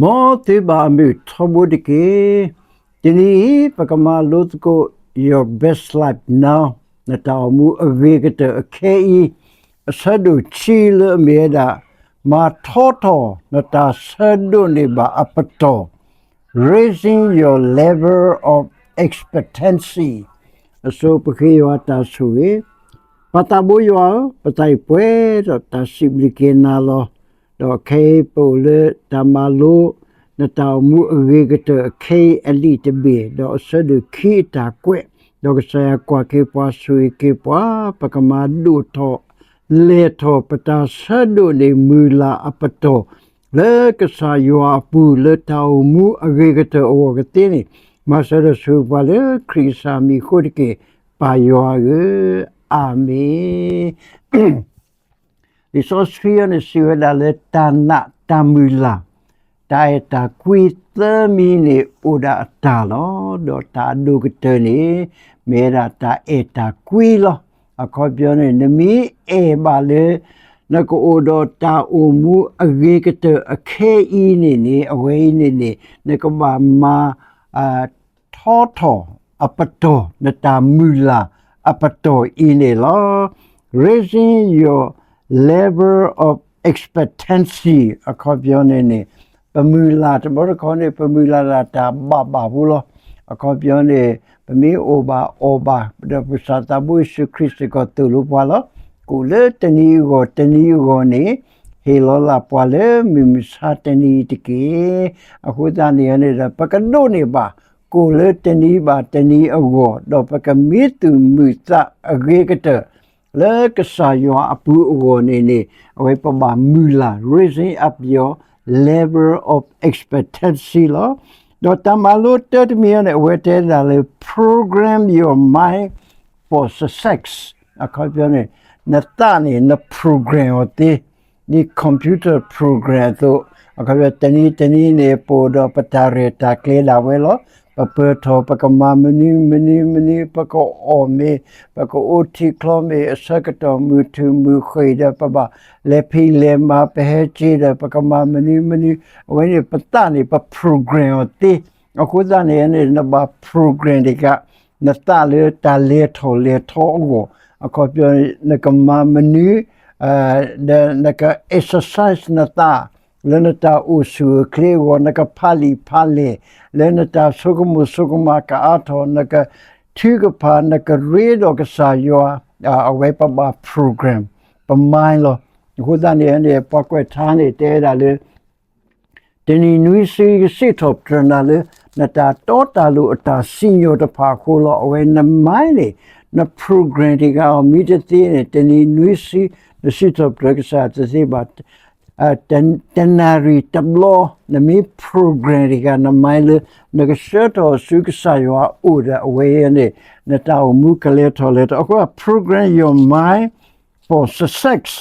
မ်သုဘၣ်အမုာ်ထီဘိတက့ၢ်. တနံၤအံၤ ပကမၤလိသကိး Your Best Life Now နတၢ်အိၣ်မူအဂ့ၤကတၢၢ်အခဲအံၤ အဆၢဒိၣ်ခံလၢအမ့ၢ်ဝဲဒၣ် မၤထီထီၣ်နတၢ်ဆၢဒိးန့ၢ်ဘၣ်အပတီၢ် Raising Your Level of Expectancy အဆိပဃ့ယွၤတၢ်ဆိၣ်ဂ့ၤ. ပၢ်သးဘိယွၤဧၢ, ပသးအံၤပှဲၤဒီးတၢ်စံးဘျုးက့ၤနၤလီၤ. ဒီးခဲအံၤပအိၣ်လၢတၢ်မၤလိ နတၢ်အိၣ်မူအဂ့ၤကတၢၢ်အခဲအံၤအလံာ်တဘ့ၣ်, ဒီးအဆၢဒိၣ်ခံအတၢ်ကွဲး, ဒီးကစၢ်ယွၤကွၢ်က့ၤပှၤဆိၣ်ဂ့ၤက့ၤပှၤ, ပကမၤဒိၣ်ထီၣ် လဲၤထီၣ်ပတၢ်ဆၢဒိးန့ၢ်မုၢ်လၢ်အပတီၢ် လၢကစၢ်ယွၤအပူၤ လၢတၢ်အိၣ်မူအဂ့ၤကတၢၢ်အဂီၢ်ကသ့န့ၣ်, မၤစၢၤဒီးဆိၣ်ဂ့ၤပှၤလၢခရံာ်ကစၢ်မံၤအဃိတက့ၢ်, ပၢ်ယွၤဧၢ, အၤမ့ၣ်. လံာ်စီဆှံအံၤန့ၣ်စံးဝဲဒၣ်လၢတၢ်နာ်တၢ်မုၢ်လၢ်, တၢ်အဲၣ်တၢ်ကွံသၢမံၤန့ၣ်အိၣ်ဒၣ်အတၢ်လီၤ. ဒီးတၢ်အဒိၣ်ကတၢၢ်န့ၣ် မ့ၢ်ဝဲဒၣ်တၢ်အဲၣ်တၢ်ကွံလီၤ. အခီပညီန့ၣ် နမ့ၢ်အဲၣ်ဘၣ်လၢ နကအိၣ်ဒီးတၢ်အိၣ်မူအဂ့ၤကတၢၢ်အခဲအံၤန့ၣ်န့ၣ်, အဝဲအံၤန့ၣ်န့ၣ် နကဘၣ်မၤ ထီထီၣ်အပတီၢ်, နတၢ်မုၢ်လၢ်အပတီၢ်အံၤန့ၣ်လီၤ. Raising your level of expectancy အခီပညီန့ၣ်န့ၣ်, ပမုၢ်လၢ်တဘျီတခီန့ၣ် ပမုၢ်လၢ်ဒၣ်တၢ်ဘၣ်ဘၣ်ဖိလီၤ. အခီပညီန့ၣ် ပမ့ၢ်အိၣ်ဘၣ်အီၣ်ဘၣ် ဒီးပကစၢ်သးဘိယ့ၣ်ၡူးခရံာ်စ့ၢ်ကီးသိၣ်လိပှၤလီၤ. ကိၣ်လၢတနံၤအဂီၢ်တနံၤအဂီၢ်န့ၣ် ဟ့ၣ်လီၤလၢ်ပှၤလၢမုၢ်မဆါတနံၤအံၤတက့ၢ်. အဃိသတးန့ၣ်န့ၣ်ဒီး ပကဒိးန့ၢ်ဘၣ် ကိၣ်လၢတနံၤဘၣ်တနံၤအဂီၢ်, ဒီးပကမံသူၣ်မုာ်သးအဂ့ၤကတၢၢ် လၢကစၢ်ယွၤအပူၤအဂီၢ်န့ၣ်န့ၣ် အဝဲပဘၣ်မုၢ်လၢ် raising up your level of expectancy လီၤ. ဒီးတၢ်မၤလိတၢတမံၤအံၤန့ၣ် အဝဲတဲဒၣ်လၢ program your mind for success အခီပညီန့ၣ် နသးန့ၣ် န program အီၤသ့ ဒ် computer program အသိး, အခီပညီ တနံၤတနံၤန့ၣ် ပအိၣ်ဒီးပတၢ်ရဲၣ်တၢ်ကျဲၤဒၣ်ဝဲလီၤ. ပပၢၤထီၣ် ပကမၤမနုၤမနုၤမနုၤ, ပကအီၣ်မ့ၢ်, ပကအိၣ်ထံချီမ့ၢ်, အဆၢကတီၢ်မုာ်ထူၣ်မုာ်ဃ့ၢ်ဒီး ပဘၣ်လဲၤဖံးလဲၤမၤ ပဟဲက့ၤဒီး ပကမၤမနုၤမနုၤ, အဝဲန့ၣ် ပသးန့ၣ် ပ program အီၤသ့. အဃိသတးန့ၣ်န့ၣ် နဘၣ် program တဂၤ နသးလၢတၢ်လဲၤထီၣ်လဲၤထီအဂီၢ်, အခီပညီ နကမၤမနုၤ, ဒီးနက exercise နသး လၢနတၢ်အိၣ်ဆူၣ်အိၣ်ချ့အဂီၢ်, နကဖးလံာ်ဖးလဲၢ်, လၢနတၢ်ဆိကမိၣ်ဆိကမးကအါထီၣ်, နကထုကဖၣ်, နကရ့ဒီးကစၢ်ယွၤ, အဝဲပဘၣ် program ပ mind လီၤ. အဃိသတးန့ၣ်န့ၣ် ပှၤကွဲးထါန့ၣ် တဲဝဲဒၣ်လၢ တနံၤနွံဆံကစံးထီၣ်ပတြၢၤနၤလၢ နတၢ်တီတၢ်လိၤအတၢ်စံၣ်ညီၣ်တဖၣ်အဃိလီၤ. အဝဲန mind န့ၣ် န program တဂၤအီၤမ့ၢ်တသ့န့ၣ် တနံၤနွံဆံ နစံၣ်ထီၣ်ပတြၢၤကစၢ်တသ့ဘၣ်. တနၣ်ရံၣ်တဘျီ နမ့ၢ် program တဂၤ န mind လၢ နကဆှၢထီၣ်ဆူကစၢ်ယွၤအအိၣ်ဒီး အဝဲန့ၣ် နတၢ်အိၣ်မူကလဲၤထီၣ်လဲၤထီ, အဃိ program your mind for success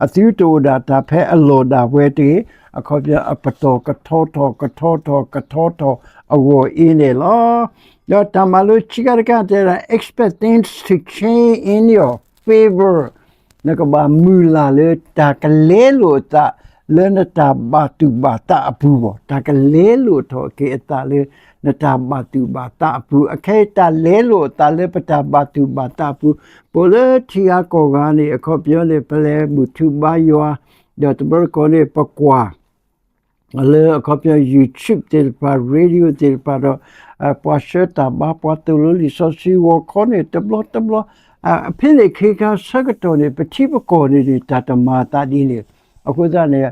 အသုတအိၣ်ဒၣ်တၢ်ဖဲအလီၢ်ဒၣ်ဝဲတဂ့ၤ, အခီပညီအပတီၢ်ကထီထီၣ်ကထီထီၣ်ကထီထီၣ်အဂီၢ်အံၤန့ၣ်လီၤ. ဒီးတၢ်မၤလိခံခါတခါတဲဒၣ် expect things to change in your favor နကဘၣ်မုၢ်လၢ်လၢတၢ်ကလဲလိာ်အသး လၢနတၢ်ဘၣ်သူၣ်ဘၣ်သးအပူၤဘၣ်, တၢ်ကလဲလိာ်ထီၣ်က့ၤအသးလၢ နတၢ်ဘၣ်သူၣ်ဘၣ်သးအပူၤ, အခဲအံၤတၢ်လဲလိာ်အသးလၢပတၢ်ဘၣ်သူၣ်ဘၣ်သးအပူၤ, ပအိၣ်လၢထံဂၤကီၢ်ဂၤန့ၣ် အခီပညီန့ၣ် ပလဲၤဘူၣ်ထူဘါယွၤ, ဒီးတဘျီတခီၣ်န့ၣ် ပကွၢ် လၢအခီပညီ YouTube သ့ၣ်တဖၣ် radio သ့ၣ်တဖၣ်ဒီး ပှၤဆှၢတၢ်ဘါ ပှၤသိၣ်လိလံာ်စီဆှံဂီၤခီန့ၣ် တဘျီတဘျီ ဖဲန့ၣ်ခ့ခါဆၢကတီၢ်န့ၣ် ပထံပကီၢ်န့ၣ်န့ၣ် တၢ်တမၤအသးဒ်န့ၣ်, အဃိသတးန့ၣ်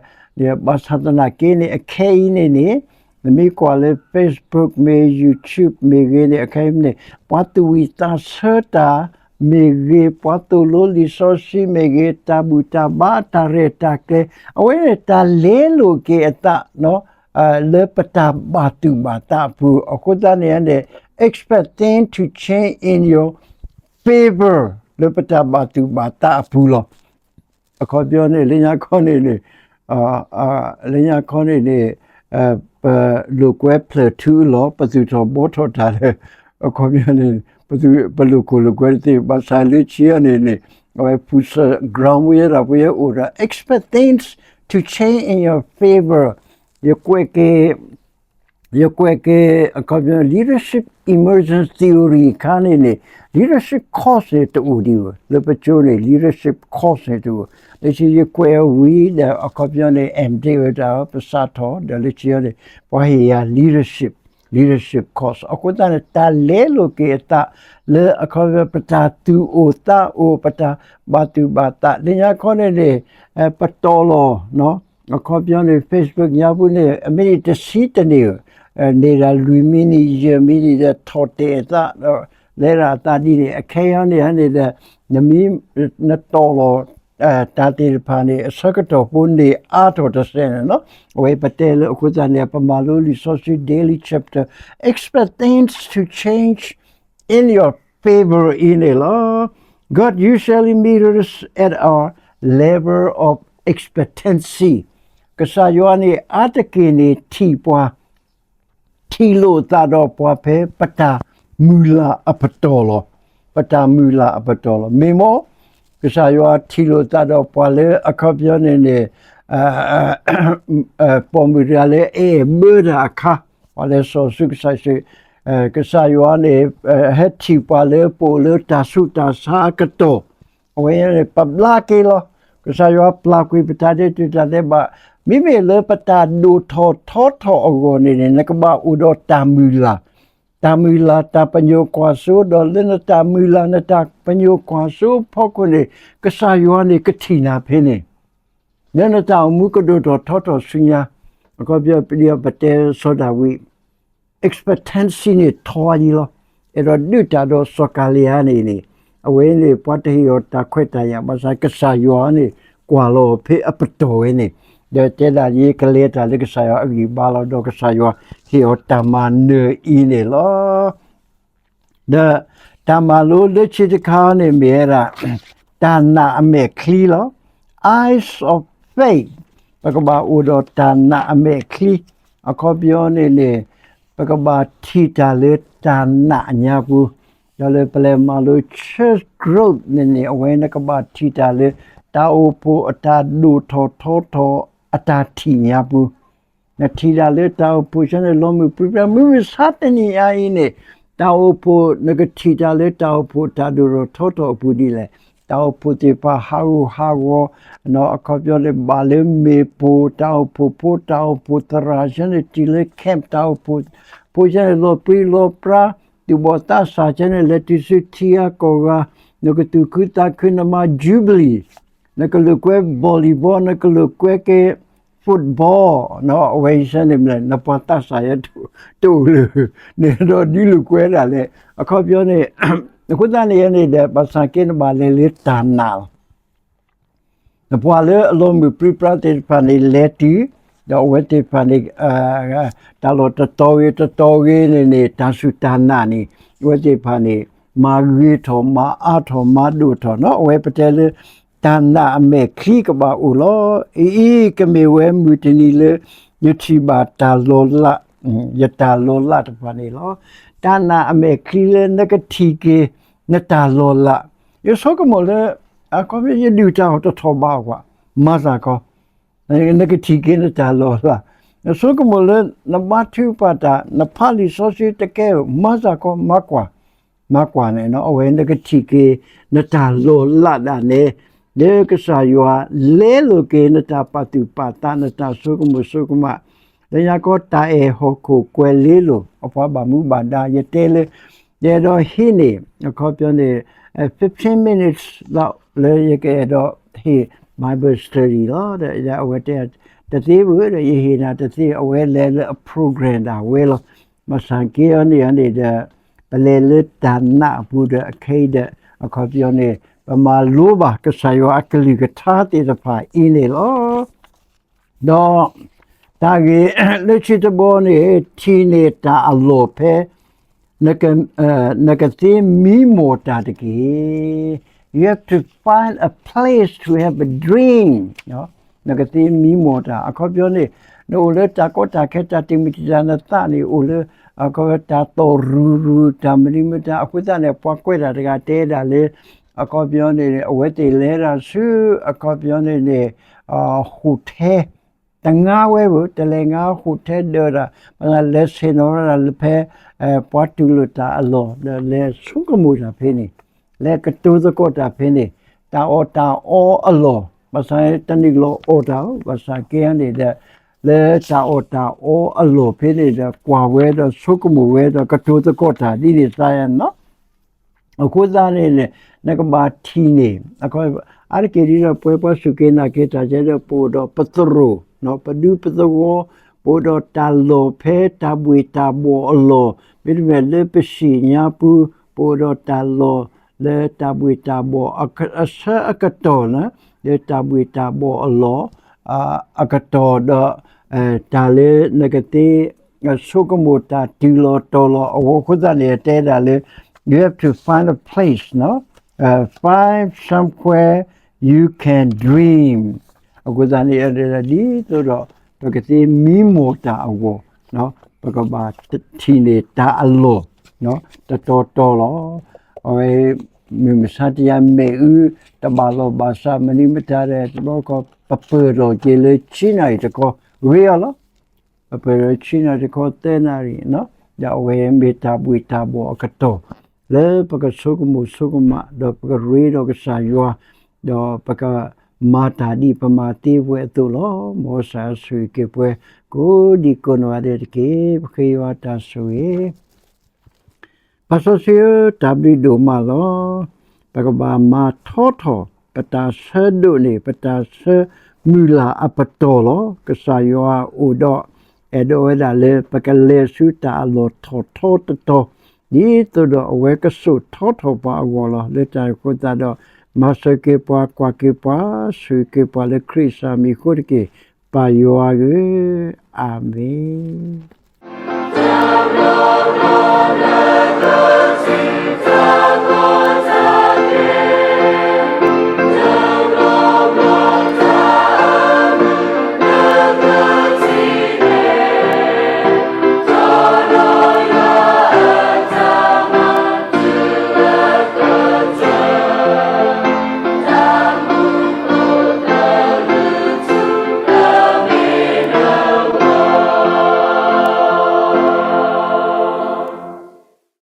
ဘၣ်ဆၣ်သနာ်က့န့ၣ် အခဲအံၤန့ၣ်န့ၣ် နမ့ၢ်ကွၢ်လၢ Facebook မ့ၢ် YouTube မ့ၢ်ဂ့ၤန့ၣ် အခဲအံၤန့ၣ် ပှၤသူၣ်ဝံၣ်သးဆၢတၢ် မ့ၢ်ဂ့ၤ, ပှၤသိၣ်လိလံာ်စီဆှံမ့ၢ်ဂ့ၤ, တၢ်ဘူၣ်တၢ်ဘါ တၢ်ရဲၣ်တၢ်ကျဲၤ, အဝဲန့ၣ်တၢ်လဲလိာ်က့ၤအသး လၢပတၢ်ဘၣ်သူၣ်ဘၣ်သးအပူၤ, အဃိသတးန့ၣ်န့ၣ် expect things to change in your favor လၢပတၢ်ဘၣ်သူၣ်ဘၣ်သးအပူၤလီၤ. အခီပညီန့ၣ် လၢညါခီန့ၣ်န့ၣ် လၢညါခီန့ၣ်န့ၣ် ပလိာ်ကွဲဖျၢၣ်ထူအလီၢ် ပသူၣ်ထီၣ်ဘှီထီၣ်တၢ်လၢ အခီပညီန့ၣ် ပလိာ်ခိၣ်လိာ်ကွဲတသ့ ဘၣ်ဆၣ်လၢခံန့ၣ်န့ၣ် အဝဲဖုစၢ ground ဝဲဒၣ် ပဝဲအိၣ်ဒီး expect things to change in your favor ယကွဲးက့ၤ ယကွဲးက့ၤ အခီပညီ leadership emergence theory အခါန့ၣ်န့ၣ် leadership course န့ၣ်တအိၣ်ဒံးဘၣ်. လၢပကၠိန့ၣ် leadership course န့ၣ်တအိၣ်. လၢခံယကွဲးအီၤဝံၤဒီး အခီပညီန့ၣ် end date ဝဲဒၣ် ပစးထီၣ် ဒီးလၢခံန့ၣ် ပှၤဟ့ၣ်ယၤ leadership, leadership course အဃိသတးန့ၣ် တၢ်လဲလိာ်က့ၤအသး လၢအခီပညီ ပတၢ်သူၣ်အိၣ်သးအိၣ် ပတၢ်ဘၣ်သူၣ်ဘၣ်သး လၢညါခီန့ၣ်န့ၣ် ပတီၢ်လီၤ အခီပညီန့ၣ် Facebook ညါပူၤန့ၣ် အမ့ၢ်န့ၣ်တဆံတန့ၢ်ဧိၤ, န့ၢ်ဒၣ်လွံၢ်မံးနံး ယဲၢ်မံးနံးဒီးထီၣ်တဲာ်အသးဒီး လဲၤဒၣ်အသးဒ်န့ၣ် အခဲအံၤန့ၣ်န့ၣ်ဒီး နမ့ၢ် နတီၢ်လီၤ တၢ်သ့ၣ်တဖၣ်န့ၣ် အဆၢကတီၢ်ဖိန့ၣ်အါထီၣ်တစဲးန့ၣ်လီၤ. အဝဲပတဲလၢအဃိသတးန့ၣ် ပမၤလိလံာ်စီဆှံ Daily Chapter, expect things to change in your favor အံၤန့ၣ်လီၤ. God usually meets us at our level of expectancy. ကစၢ်ယွၤန့ၣ် အါတက့ၢ်န့ၣ်ထံၣ်ပှၤ ထံၣ်လိာ်သးဒီးပှၤဖဲပတၢ်မုၢ်လၢ်အပတီၢ်လီၤ. ပတၢ်မုၢ်လၢ်အပတီၢ်လီၤ. မ့ၢ်မ့ၢ် ကစၢ်ယွၤထံၣ်လိာ်သးဒီးပှၤလၢအခီပညီန့ၣ်န့ၣ် ပိာ်မုၣ်တဂၤလၢအအဲၣ်ဘၢတၢ်အခါ ပှၤလၢစီၤဆူကစၢ်ယ့ၣ်ၡူး ကစၢ်ယွၤန့ၣ် ဟဲထံၣ်ပှၤလၢပအိၣ်လၢတၢ်ဆူးတၢ်ဆါအကတီၢ် အဝဲန့ၣ် ပဘျါက့ၤလီၤ. ကစၢ်ယွၤပျၢ်ကွံာ်ပတၢ်ဒဲးတူာ်တၢ်ဒဲးဘး, မ့မ့ၢ်လၢပတၢ်ဒိၣ်ထီၣ်ထီထီၣ်အဂီၢ်န့ၣ်န့ၣ် နကဘၣ်အိၣ်ဒီးတၢ်မုၢ်လၢ်, တၢ်မုၢ်လၢ် တၢ်ပညိၣ်ကွၢ်စိ ဒီးလၢနတၢ်မုၢ်လၢ် နတၢ်ပညိၣ်ကွၢ်စိအဖီခိၣ်န့ၣ် ကစၢ်ယွၤန့ၣ်ကထံၣ်နၤဖဲန့ၣ် လၢနတၢ်အိၣ်မူကဒိၣ်ထီၣ်ထီထီၣ်ဆူညါ, အခီပညီ ပဒ်ပတဲစီၤဒၤဝံး expectancy န့ၣ်ထီအံၤလီၤ. အဲၣ်ဒိးဒုးတၢ်ဒီးစီၤကၤလံယၤန့ၣ်န့ၣ်, အဝဲန့ၣ် ပှၤတဟ့ၣ်အီၤတၢ်ခွဲးတၢ်ယာ် ဘၣ်ဆၣ်ကစၢ်ယွၤန့ၣ် ကွၢ်လီၤဖဲအပတီၢ်ဝဲန့ၣ်, ဒီးတဲဒၣ်ယကလဲၤတၢ်လၢကစၢ်ယွၤအဂံၢ်ဘါလီၤ ဒီးကစၢ်ယွၤဟ့ၣ်အီၤတၢ်မၤနၢၤအံၤန့ၣ်လီၤ. ဒီးတၢ်မၤလိလၢခံတခါန့ၣ်မ့ၢ်ဝဲဒၣ် တၢ်နာ်အမဲာ်ချံလီၤ. Eyes of faith, ပကဘၣ်အိၣ်ဒီးတၢ်နာ်အမဲာ်ချံ, အခီပညီန့ၣ်န့ၣ် ပကဘၣ်ထံၣ်တၢ်လၢတၢ်နာ်ညါပူၤ, ဒီးလၢပလဲၤမၤလိ church growth န့ၣ်န့ၣ် အဝဲနကဘၣ်ထံၣ်တၢ်လၢ တၢ်အိၣ်ဖှိၣ်အတၢ်ဒိၣ်ထီၣ်ထီထီၣ်အတၢ်ထံၣ်ညါပူၤ နထံၣ်တၢ်လၢတၢ်အိၣ်ဖှိၣ်ဆၢန့ၣ် လီၤမုၢ်ပြံပြါ မုၢ်မဆါတနံၤညါအံၤန့ၣ်, တၢ်အိၣ်ဖှိၣ် နကထံၣ်တၢ်လၢတၢ်အိၣ်ဖှိၣ်တၢ်ဒိၣ်ထီၣ်ထီထီၣ်အပူၤဒ်လဲၣ်. တၢ်အိၣ်ဖှိၣ်သ့ၣ်တဖၣ်ဟးဂူာ်ဟးဂီၤ, အခီပညီန့ၣ် ဘၣ်လၢမ့ၣ်ပိၢ် တၢ်အိၣ်ဖှိၣ်ဖိ တၢ်အိၣ်ဖှိၣ်သရၣ်ဆၢန့ၣ် တုၤလၢ camp တၢ်အိၣ်ဖှိၣ်ဖိဆၢန့ၣ် လီၤပြံလီၤပြါ, သူၣ်ဘီၣ်သးစၢ်ဆၢန့ၣ် လဲၤတုၤဆူထံဂၤကီၢ်ဂၤ, နကသူၣ်ခုသးခု နမၤ jubilee, နကလိာ်ကွဲ volleyball, နကလိာ်ကွဲက့ၤ football, အဝဲအံၤဆၢန့ၣ်မ့ၢ် နပှၤသးစၢ်ယဲတအိၣ်လၢၤ, နအဲၣ်ဒိးဒုးလိာ်ကွဲဒၣ်လဲာ်. အခီပညီန့ၣ် အဃိသတးန့ၣ်န့ၣ်ဒီး ဘၣ်ဆၣ်က့နဘၣ်လဲၤလၢတၢ်နာ်လီၤ. နပှၤလၢအလီၤမုၢ်ပြံပြါသ့ၣ်တဖၣ်န့ၣ် လဲၤတုၤ, ဒီးအဝဲသ့ၣ်တဖၣ်န့ၣ် တၢ်လီၢ်တတီၤဂ့ၤတတီၤဂ့ၤန့ၣ်န့ၣ် တၢ်စူၢ်တၢ်နာ်န့ၣ် အဝဲသ့ၣ်တဖၣ်န့ၣ် မၤဂ့ၤထီၣ် မၤအါထီၣ် မၤဒိၣ်ထီၣ်နီၤ. အဝဲပတဲလၢ တၢ်နာ်အမဲာ်ချံကဘၣ်အိၣ်လီၤ. အအံၤကမ့ၢ်ဝဲမုၢ်တနံၤလၢ ယထံၣ်ဘၣ်တၢ်လီၤလး, ယတၢ်လီၤလးတဖၣ်န့ၣ်လီၤ. တၢ်နာ်အမဲာ်ချံလၢနကထံၣ်က့ၤ နတၢ်လီၤလး, ယဆိကမိၣ်လၢ အခီပညီ ယဒုၣ်တၢ်အီၣ်တထီၣ်ဘးအီၣ်ကွၢ်, မၤစၢ်ကီ, နကထံၣ်က့ၤနတၢ်လီၤလး, နဆိကမိၣ်လၢ နဘါထုကဖၣ်တၢ် နဖးလံာ်စီဆှံတကဲဧိၤ မၤစၢ်ကီ မၤကွၢ်, မၤကွၢ်န့ၣ်နီၤ အဝဲနကထံၣ်က့ၤ နတၢ်လီၤလးဒၣ်နဲ လၢကစၢ်ယွၤ လဲလိာ်က့ၤနတၢ်ပာ်သူၣ်ပာ်သး နတၢ်ဆိကမိၣ်ဆိကမး, လၢညါကီတၢ်အဲၣ်ဟီၣ်ခိၣ်ကွဲၤလ့လိၤ အပှၤဘၣ်မူဘၣ်ဒါ ယတဲလၢ ယအဲၣ်ဒိးဟံးန့ၢ် အခီပညီန့ၣ် fifteen minutes လၢယကအဲၣ်ဒိးဟ့ၣ် Bible study လီၤ. ဒီးအဝဲတဲ တသ့ဘၣ်ဒီး ယဟ့ၣ်နၤတသ့ အဝဲလဲၤလၢအ program ဒၣ်ဝဲလီၤ. ဘၣ်ဆၣ်က့အီၤန့ၣ်န့ၣ်ဒီး ပလဲၤလၢတၢ်နာ်အပူၤဒီး အခဲအံၤဒီး အခီပညီန့ၣ် ပမၤလိဘၣ်ကစၢ်ယွၤအကလုၢ်ကထါသ့ၣ်တဖၣ်အံၤန့ၣ်လီၤ. ဒီး တၢ်ဂ့ၢ်လၢခံတဘီန့ၣ် ထံၣ်န့ၢ်တၢ်အလီၢ်ဖဲ နကသ့မံမီၢ်တၢ်တက့ၢ်. You have to find a place to have a dream. နကသ့မံမီၢ်တၢ် အခီပညီန့ၣ် နအိၣ်လၢတၢ်ကီတၢ်ခဲ တၢ်တမံၤတမံၤ နသးန့ၣ် အိၣ်လၢ အခီပညီ တၢ်သီၣ်ရူၤရူၤ တၢ်မနုၤမတၤ အဃိသတးန့ၣ် ပှၤကွဲးတၢ်တဂၤတဲဒၣ်လၢ အခီပညီန့ၣ် အဝဲသ့ၣ်လဲၤဒၣ်ဆူ အခီပညီန့ၣ်န့ၣ် hotel တငါဝဲဘၣ်, တလဲၤငါဟူးထဲဒၢးတၢ်, ဘၣ်ဆၣ်လဲၤဆ့ၣ်နီၤဝဲဒၣ်လၢဖဲ ပှၤတူၢ်လိာ်တၢ်အလီၢ် ဒီးလဲၤဆိကမိၣ်တၢ်ဖဲန့ၣ်, လဲၤကတိၤသကိးတၢ်ဖဲန့ၣ်, တၢ်အီၣ်တၢ်အီအလီၢ်, ဘၣ်ဆၣ်တနံၣ်လီၤအီၣ်တၢ်ဧိၤ, ဘၣ်ဆၣ်က့န့ၣ်ဒီး လၢတၢ်အီၣ်တၢ်အီအလီၢ်ဖဲန့ၣ်ဒီး ကွၢ်ဝဲဒီးဆိကမိၣ်ဝဲဒီးကတိၤသကိးတၢ်ဒ်န့ၣ်သတးနီၤ. အဃိသတးန့ၣ်န့ၣ် နကဘၣ်ထံၣ်န့ၢ် အါတက့ၢ်ဒ်ဒီးပဝဲပှၤစူၢ်က့ၤနာ်က့ၤတၢ်ကဲဒီး ပအိၣ်ဒီးပသရိာ်, ပဒူပသဝီ, ပအိၣ်ဒီးတၢ်လီၢ်ဖဲတၢ်ဘှ့ၣ်တၢ်ဘှီၣ်အလီၢ်, မ့တမ့ၢ်လၢပစံၣ်ညါပူၤ, ပအိၣ်ဒီးတၢ်လီၢ်လၢတၢ်ဘှ့ၣ်တၢ်ဘှီၣ်အဆၢအကတီၢ်န့ၣ်, လၢတၢ်ဘှ့ၣ်တၢ်ဘှီၣ်အလီၢ် အကတီၢ်ဒီး တၢ်လၢနကသ့ ဆိကမိၣ်တၢ်တုၤလီၤတီၤလီၤအဂီၢ်အဃိသတးန့ၣ် အတဲဒၣ်လၢ you have to find a place, find somewhere you can dream. အဃိသတးန့ၣ် ဒ်သိးဒီး ပကသ့မံမီၢ်တၢ်အဂီၢ်, ပကဘၣ်ထံၣ်န့ၢ်တၢ်အလီၢ် တတီၤတီၤလီၤ. အဝဲ မုၢ်မဆါတယၤမ့ၣ်အူ တဘၣ်လီၢ်ဘၣ်စး မနုၤမတၤဒီး တဘျီခီ ပပၢၢ်ထီၣ်က့ၤလၢဆံနၣ်ရံၣ်တခီ ဂ့ၤအီၤလီၤ. ပပၢၢ်ထီၣ်ဆံနၣ်ရံၣ်တခီသၢနၣ်ရံၣ်, ဒီးအဝဲမ့ၢ်တၢ်ဘှ့ၣ်တၢ်ဘှီၣ်အကတီၢ် လၢပကဆိကမိၣ်ဆိကမး ဒီးပကရ့ဒီးကစၢ်ယွၤ, ဒီးပကမၤတၢ်ဒ်ပမၤသ့ဝဲအသိးလီၤ. မ်ကစၢ်ယွၤဆိၣ်ဂ့ၤက့ၤပှၤ ကိးဒံကိးနီၢ်ဂၤဒဲးတက့ၢ်. ပဃ့ယွၤတၢ်ဆိၣ်ဂ့ၤ ပၢ်စီဆှံဧၢ, တၢ်ဘျုးဒိၣ်မးလီၤ. ပကဘၣ်မၤထီထီၣ် ပတၢ်ဆၢဒိးန့ၢ် ပတၢ်ဆၢမုၢ်လၢ်အပတီၢ်လီၤ. ကစၢ်ယွၤအိၣ်ဒီး အဲၣ်ဒိးဝဲဒၣ်လၢ ပကလဲၤဆူတၢ်အလီၢ်ထီၣ်ထီတတီၤ ဒ်သိးဒီးအဝဲကဆိၣ်ထီထီၣ်ပှၤအဂီၢ်လီၤ. လၢတၢ်အံၤအဃိသတးဒီး မၤစၢၤက့ၤပှၤ ကွၢ်က့ၤပှၤ ဆိၣ်ဂ့ၤက့ၤပှၤလၢခရံာ်စၢ်မံၤအဃိတက့ၢ်. ပၢ်ယွၤဧၢ, အၤမ့ၣ်.